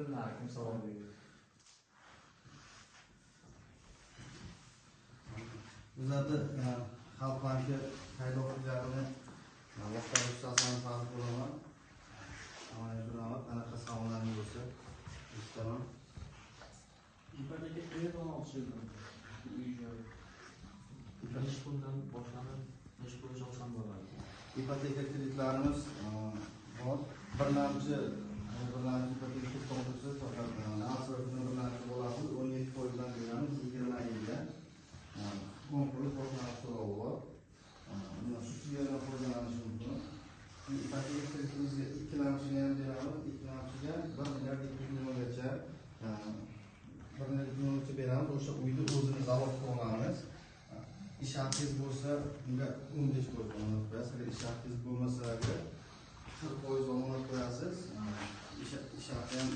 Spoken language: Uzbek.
Kim savol berdi? Bizlarda Xalq banki saylov boshqaruvchisi Hasan Farruh bo'laman. Avvalambor qanaqa savollaringiz bo'lsa, eshitaman. Ipoteka qayerdan olish mumkin? Uy joy. Necha puldan boshlanib, necha pulgacha olsam bo'ladi? Ipoteka kreditlarimiz bor. Birlamchi ipoteka kredit olasiz, faqat birlamchi bo'lasiz, 17% dan beramiz 20 yilga. 10% boshlang'ich to'lovi bor. Undan subsidiyadan foydalanish mumkin. Ipoteka kreditimizga ikkilamchiga ham beramiz, ikkilamchiga 1 milliard 200 milliongacha 1 milliard milliongacha beramiz. O'sha uyni o'zini zalog qilib olamiz. Ish haqingiz bo'lsa, unga 15% omonat qo'yasiz. Agar ish haqingiz bo'lmasa, agar 40% omonat qo'yasiz. Ish haqi ham